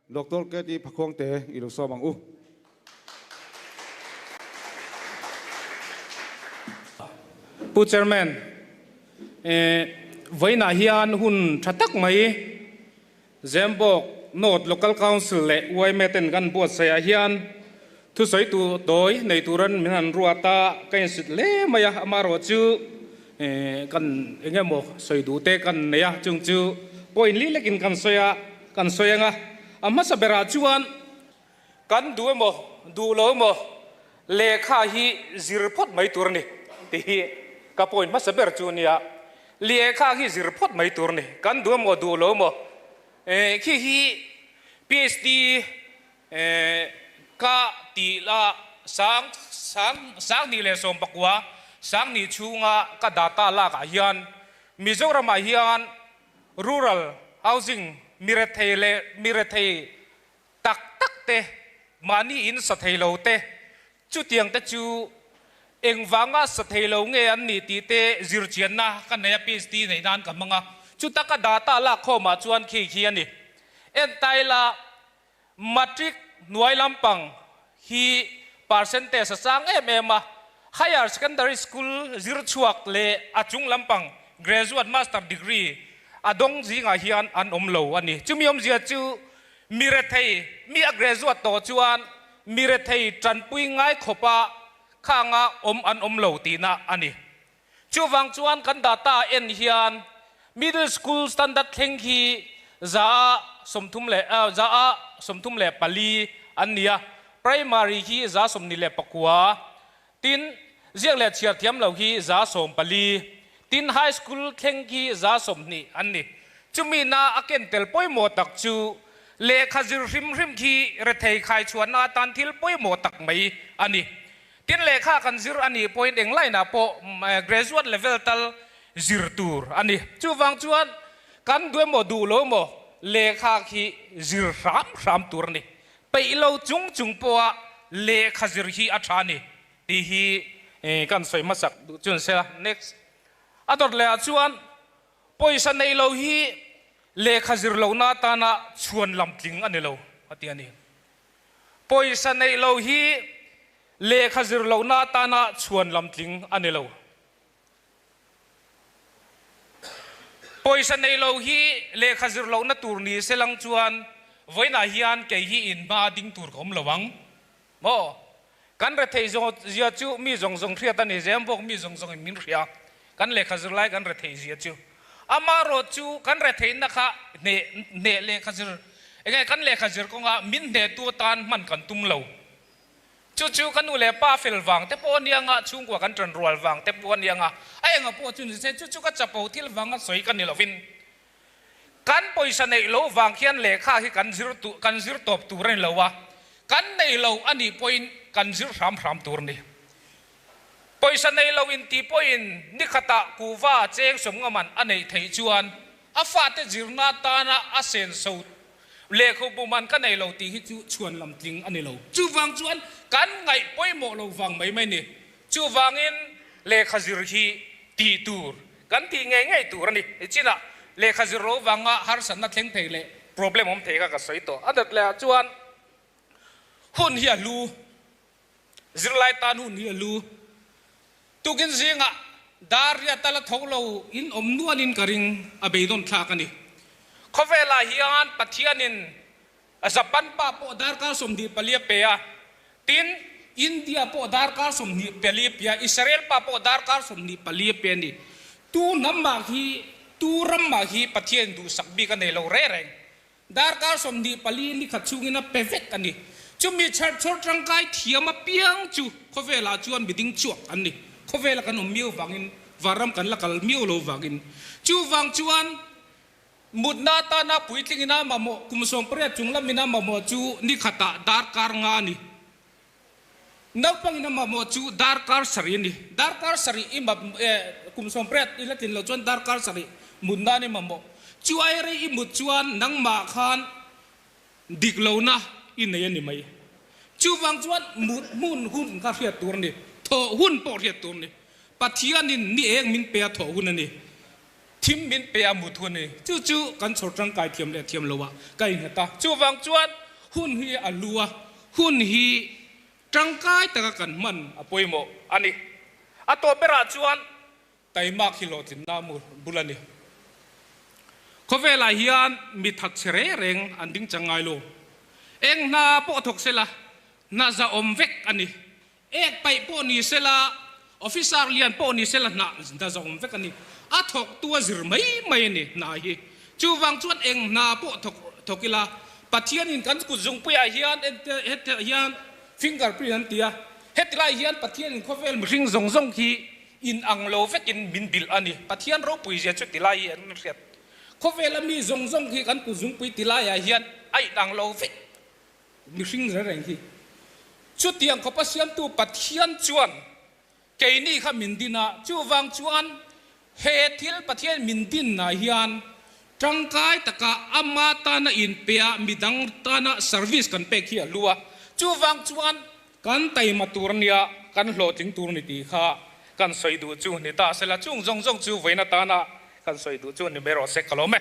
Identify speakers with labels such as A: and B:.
A: Doctor KT Phakhuangte i lo sawm ang u.
B: Pu Chairman, vawiinah hian hun tha tak mai Zembawk North Local Council leh yma ten kan buatsaih ah hian thusawi tu tawi nei turan min han ruat a, ka insit hle mai a, amaherawhchu kan eng emaw sawi duh te kan nei a, chung chu point li lekin kan sawi a, kan sawi ang a, a hmasa berah chuan kan duh emaw duh lo emaw lehkha hi zir phawt mai tur a ni tih hi ka point hmasa ber chu a nia, lehkha hi zir phawt mai tur a ni, kan duh emaw duh lo emaw khi hi PhD Ka tih la sang sang sanghnih leh sawmpakua sanghnih chhunga ka data lakah hian Mizoramah hian rural housing mi rethei leh mi rethei tak tak te mahni in sa thei lo te chutiang te chu engvanga sa thei lo nge an nih tih te zirchianna ka nei a PhD neih nan ka hmang a chuta ka data lak khawmah chuan khi khi a ni. Entaila Matric hnuai lampang hi percentage a sang em em a, Higher Secondary School zir chhuak leh a chung lampang Graduate Master Degree a dawng zingah hian an awm lo a ni. Chumi awmzia chu mi rethei, mi a graduate tawh chuan mi rethei tanpui ngai khawpa khanga awm an awm lo tihna a ni. Chuvang chuan kan data en hian Middle School Standard thleng hi 134 an ni a, Primary hi 29, tin ziak leh chhiar thiam lo hi 14, tin High School thleng hi 20 an ni. Chumi na a ken tel pawimawh tak chu lehkha zir hrim hrim khi rethei khaichhuahna atan thil pawimawh tak mai a ni. Tin lehkha kan zir a nih pawhin eng line ah pawh graduate level tal zir tur a ni. Chuvang chuan kan duh emaw duh lo emaw lehkha khi zir hram hram tur a ni. Peih lo chung chung pawha lehkha zir hi a tha a ni tih hi kan sawi hmasak duh chu ni se. Next. A dawt leh ah chuan pawisa neih lo hi lehkha zir lohna atana chhuan lam tling a ni lo a ti a ni. Pawisa neih lo hi lehkha zir lohna atana chhuan lamtling a ni lo. Pawisa neih lo hi lehkha zir lohna tur ni se lang chuan vawiinah hian kei hi in hma ding tur ka awm lo ang maw? Kan rethei zia chu mi zawng zawng hriat a ni, Zembawk mi zawng zawngin min hria. Kan lehkha zir lai kan rethei zia chu. Amaherawh chu kan retheihna kha hneh hneh lehkha zir enge kan lehkha zir kawnga min hnehtu atan hman kan tum lo. Chu chu ka nu leh pa fel vang te pawh a nia nga, chhungkua kan tan rual vang te pawh a nia nga, a enga pawh chu ni se chu chu ka chapo thil vanga sawi ka ni lovin kan pawisa neih lo vang khian lehkha hi kan zir kan zir tawp tur a ni lo a, kan nei lo a nih pawhin kan zir hram hram tur a ni. Pawisa nei lo in tih pawhin ni khatah kuhva cheng sawmngaman a neih theih chuan a fate zirna atana a senso lehkhabu man ka nei lo tih hi chu chhuan lam tling a ni lo. Chuvang chuan kan ngaih pawimawh lo vang mai mai ni. Chuvangin lehkha zir hi tih tur kan tih ngei ngei tur a ni. Nichinah lehkha zir lo vanga harsatna thleng thei leh problem awm thei kha ka sawi tawh. A dat lehah chuan hun hi a hlu. Zirlai tan hun hi a lu. Tukin zingah dar riat a la tho lo in awm nualin ka ring a beidawn thlak a ni. Khawvelah hian Pathianin Japan pa pawh darkar 24 a pe a, tin India pawh darkar 24 a pe a, Israel pa pawh darkar 24 a pe a ni. Tu hnam mah hi, tu ram mah hi Pathianin duhsak bik a nei lo reng reng. Darkar 24 ni khat chhungin a pe vek a ni. Chumi chherchhawr tangkai thiam apiang chu khawvelah chuan mi ding chhuak an ni. Khawvela kan awm miau vangin, vanram kan la kal miau lo vangin. Chuvang chuan mutna atana puitlingin a mamawh kum 18 chung lamin a mamawh chu ni khatah darkar nga a ni. Naupangin a mamawh chu darkar sarih a ni. Darkar sarih i kum 18 i la tlin loh chuan darkar sarih mut nan i mamawh. Chu ai rei i mut chuan nangmah khan dik lohna i nei a ni mai. Chuvang chuan mut hmun hun kha hriat tur a ni. Thawh hun pawh hriat tur a ni. Pathianin ni eng min pe a thawh hun a ni. Thim min pe a mut hun hi chu chu kan chhawr tangkai thiam leh thiam lo ah ka innghat a. Chuvang chuan hun hi a lu a, hun hi tangkai taka kan hman a pawimawh a ni. A tawp berah chuan taimak hi hlawhtlinna bul a ni. Khawvelah hian mi that chhe reng reng an ding chang ngai lo. Eng hna pawh thawk sela hna zahawm vek a ni. Ek paih pawh ni sela, officer lian pawh ni sela hna hna zawm vek a ni. A thawktu a zir mai mai a ni hna hi. Chuvang chuan eng hna pawh thawk thawk ila, Pathianin kan kut zungpuiah hian hetiah hian finger print an ti a, heti lai hian Pathianin khawvel mihring zawng zawng hi in ang lo vekin min bilh a ni. Pathian ropui zia chu ti lai hi an hriat. Khawvela mi zawng zawng hi kan kut zungpui ti laiah hian a in ang lo vek. Mihring reng reng hi chutiang khawpa siamtu Pathian chuan keini kha min din a, chuvang chuan he thil Pathian min dinna hian tangkai taka ama tana inpea midang tana service kan pek hi a lu a, chuvang chuan kan taima tur ania kan hlawhtling tur ni tih kha kan sawi duh chu ni ta sela, chung zawng zawng chu vawiin atana kan sawi duh chu ni mai rawh se ka lawm e.